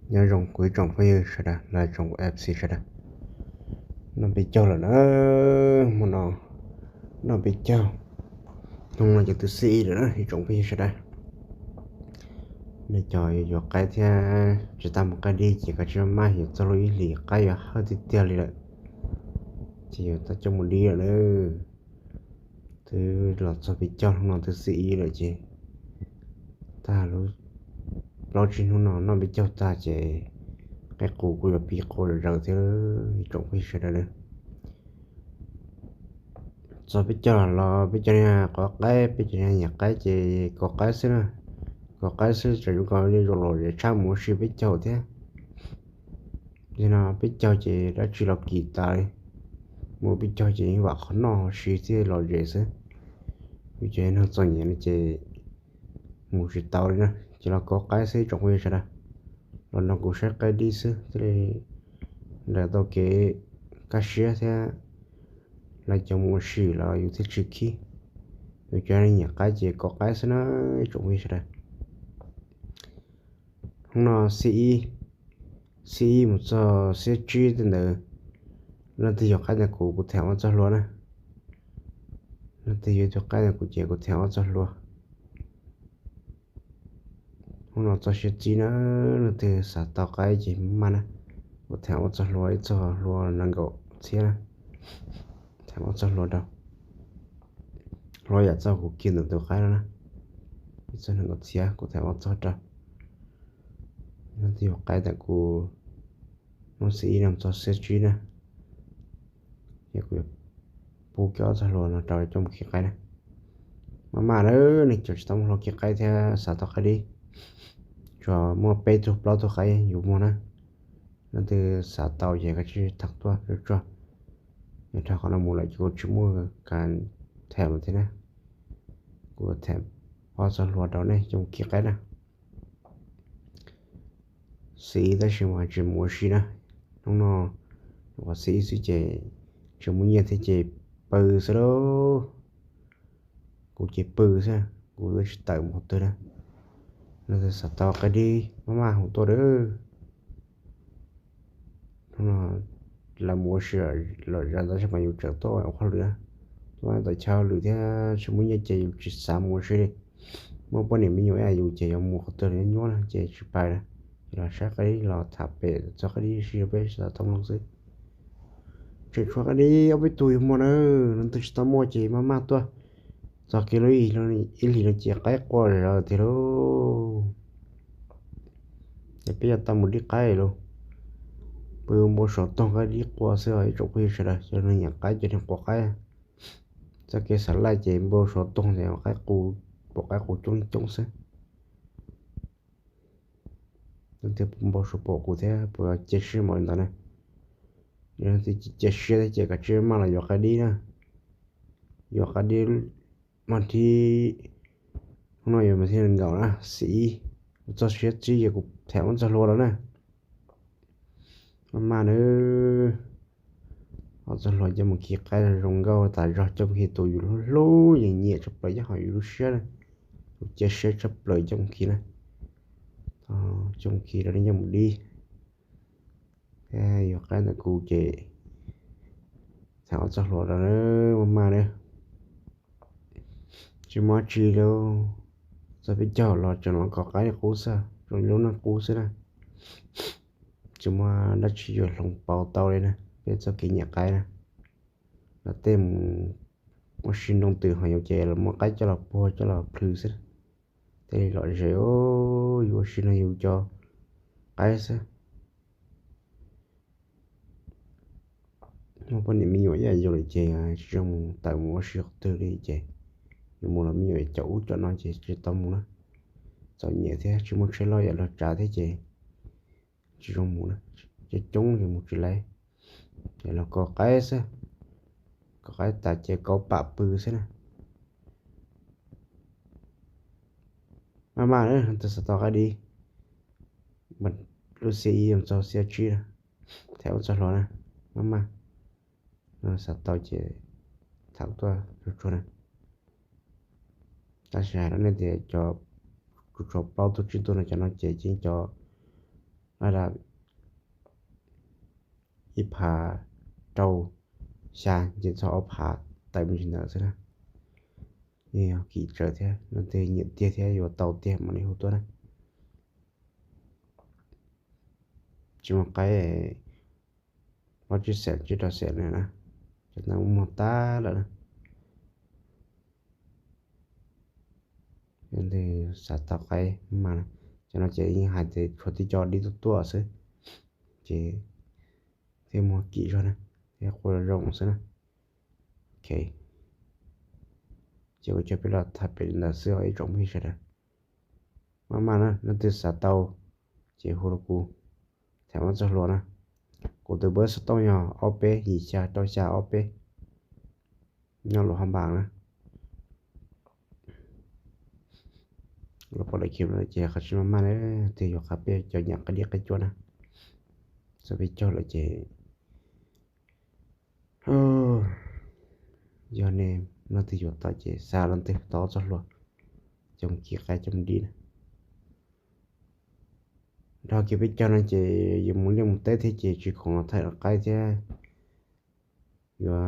Nyob zoo kuv ib tsoom phooj ywg sawv daws los tsoom F C sawv daws. Noj peb caug lawm na, hmo no noj peb caug, hnub no ces twb xib ib lawm na ib tsoom phooj ywg sawv daws. Nej cov yuav yuav qaib thiab tsis tau mus qaib dib ces koj tsis maj maj, yuav txog lub ib hlis qaib yuav hawb tiag tiag li lawm, ces yuav tau coj mus dib lawm na. Twb los txog peb caug hnub no twb xib ib lawm ces tag lub plaub tsib hnub no noj peb caug tag ces qaib qus kuj yuav pib qua zom zaws thiab ib tsoom phooj ywg sawv daws na. Txog peb caug los peb cov niag quav qaib, peb cov niag nyiam qaib ces kov qaib xwb na. Kov qaib xwb tseem zoo kawg li, zoo lom zem tshaj mus ua si peb caug thiab. Yog no peb caug ces dab tsi los kis tas li, mus peb caug ces yeej vam qhov noj hauv si thiaj lom zem xwb. Yus cov neeg txom nyem no ces mus tsis tau li na, ces los kov qaib xwb tsoom phooj ywg sawv daws. Los nrog kuv saib qaib dib xwb thiaj li nrhiav tau kev kaj siab thiab, lawv cov mus ua si los yus thiaj tsis khib. Yus cov neeg nyiam qaib ces kov qaib xwb na tsoom phooj ywg sawv daws. Hnub no xib ib, xib ib mus txog xiab tsib tej ntawd, leej twg yuav qaib ntawm kuv, kuv them ob txoj hlua na. Leej twg yuav tus qaib ntawm kuv ces kuv them ob txoj hlua. Hnub no txog xiab tsib na, leej twg xav tau qaib ces maj na, kuv them ob txoj hlua, ib txoj hlua nees nkaum txhiab na. Them ob txoj hlua rau, hlua yam txoj kuv kiag ntawm tus qaib no na, ib txoj nees nkaum txhiab, kuv them ob txoj rau. Leej twg yuav qaib ntawm kuv, hnub xib ib no txog xiab tsib na, ces kuv yuav pub kiag ob txoj hlua no rau coj mus khi qaib na. Maj maj na, nej cov tsis tau muaj hlua khi qaib thiab xav tau qaib dib, tsuas muaj peb tug plaub tug qaib yuav muag na. Leej twg xav tau ces kav tsij tham tuaj tsuag tsuag. Yog dhau qhov no mus lawm ces kuv tsis muaj kas them lawm thiab na. Kuv them ob txoj hlua rau nej coj mus khi qaib na. Xib ib tab sis mas tsis mus ua si na. Hnub no uas xib ib xwb ces tsis muaj nyiaj thiab ces pw xwb lauj. Kuv ces pw xwb, kuv twb tsis tawm mus qhov twg na. Leej twg xav tau qaib dib maj maj hu tuaj lawm. Hnub no lawv mus ua si lawm zas tab sis mas yus tseem tuaj ua hauj lwm na. Tuaj tawm chaw hauj lwm thiab tsis muaj nyiaj ces yus tsis xav mus ua si li. Muaj poj niam me nyuam ib yam yus ces yuav mus qhov twg los nyuaj nyuaj na ces tsis pais na. Ces los saib qaib dib los tham pem txog qaib dib si rau peb sawv daws tau mloog xwb. Tseem tshuav qaib dib ob peb tug yuav muag na, leej twg tsis tau muaj ces maj maj tuaj. Txog kiag lub ib hlis no ces qaib qua zom zaws tiag lauj. Ces peb yuav tau mus dib qaib lauj. Pw npau suav toog qaib dib qua xwb os ib tsoom phooj ywg sawv daws, cov neeg nyiam qaib, cov neeg quav qaib. Txoj kev xav laij ces npau suav toog ces qaib qus, pom qaib qus coob coob xwb. Leej twg npau suav pom kuv thiab puas cia siab npaum li ntawd na? Yog leej twg cia siab thiab ces kav tsij maj los yuav qaib dib na. Yuav qaib dib mas thib, hnub no yuav mas thib nees nkaum na, xib ib, txog siab tsib ces kuv them ob txoj hlua rau na. Maj maj nawb, ob txoj hlua coj mus khi qaib zoo nkauj tas zog, coj mus khi tus yus hlub hlub nyiam nyiam tshaj plaws nyob hauv yus lub siab na. Kuv cia siab tshaj plaws coj mus khi na. Coj mus khi rau nej coj mus dib. Thiab yuav qaib ntawm kuv ces them ob txoj hlua rau na, maj maj na. Tsis muaj tsi li, txog peb caug los tseem los kov qaib qub xwb, zoo li lub neej qub xwb na. Tsis muaj dab tsi yuav hloov pauv tau li na, peb txoj kev nyiam qaib na. Los tej mus ua si nroo twm ho yus ces los muab qaib coj los puag coj los plhws xwb. Tej li lom zem, yus ua si no yus cov qaib xwb. Muaj poj niam me nyuam ib yam yus lawm ces tsis zoo mus tawm mus ua si qhov twg li ces yus mus los me nyuam caum ub caum no ces tsis tau mus na. Txom nyem thiab tsis muaj tsheb loj yam luag tsav thiab ces tsis zoo mus na, coob coob ces mus tsis laiv. Ces los kov qaib xwb, kov qaib tas ces kauv pam pw xwb na. Maj maj na, tus xav tau qaib dib, lub xiab ib txog xiab tsib na, them ua txoj hlua na, maj maj. Xav tau ces tham tuaj tsuag tsuag na. Tab sis hais rau nej tias cov kuv tshuav plaub tug tsib tug no, cov no ces yeej cov Lab dab ib phav rau xya nce txog ob phav tawm me ntsis ntawd xwb na. Yeej yog kim tsawv thiab, leej twg nyiam tiag thiab yuav tau tiag mam li hu tuaj na. Tsis muaj qaib plaub tsib xees tsib rau xees na, cov ntawd muag tag lawm na. Yog leej twg xav tau qaib mas na, cov no ces yeej hais tias tshuav tib co dib tuaj tuaj xwb, ces thiaj muag kim zog na, thiaj quaj zoo xwb na. Ok, ces kuv coj peb los tham pem li ntawd xwb os ib tsoom phooj ywg sawv daws. Maj maj na, leej twg xav tau ces hu rau kuv, tham muab txoj hlua na. Kuv tus npawb xov tooj yog ob peb yim xya rau xya ob peb, nyob lub hauv npas na. Los pom lawv khiv no ces qhov tsis maj maj na, twg yuav qab peb cov nyiam qaib dib qaib cuab na. Txog peb caug lawm ces yog nej leej twg yuav tau ces xa leej twg tau ob txoj hlua, coj mus kis qaib coj mus dib na. Dhau kiag peb caug no ces yuav mus liaj mus teb thiab ces tsis khoom los thaij qaib thiab, yuav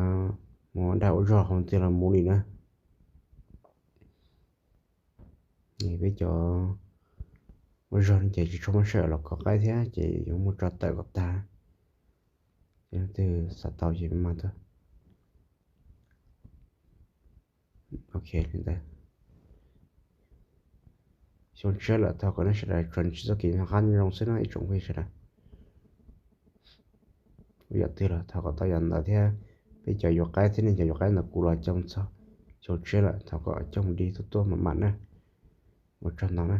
mus ua dag ua zog hauv tiag los mus li na. Peb cov ua zog no ces tsis tshua muaj sij hawm los kov qaib thiab ces yuav muab tso tawm kom tag. Ces leej twg xav tau ces mam tuaj. Ok, li ntawd. Xyoo tshiab lawm, thov kom nej sawv daws tsuas ntsib txoj kev noj qab nyob zoo xwb na ib tsoom phooj ywg sawv daws. Ua yam twg los thov kom tau yam ntawd thiab. Peb cov yuav qaib thiab nej cov yuav qaib ntawm kuv los coj mus txog xyoo tshiab lawm, thov kom coj mus dib tuaj tuaj mam mam na. Ua tsaug ntau na.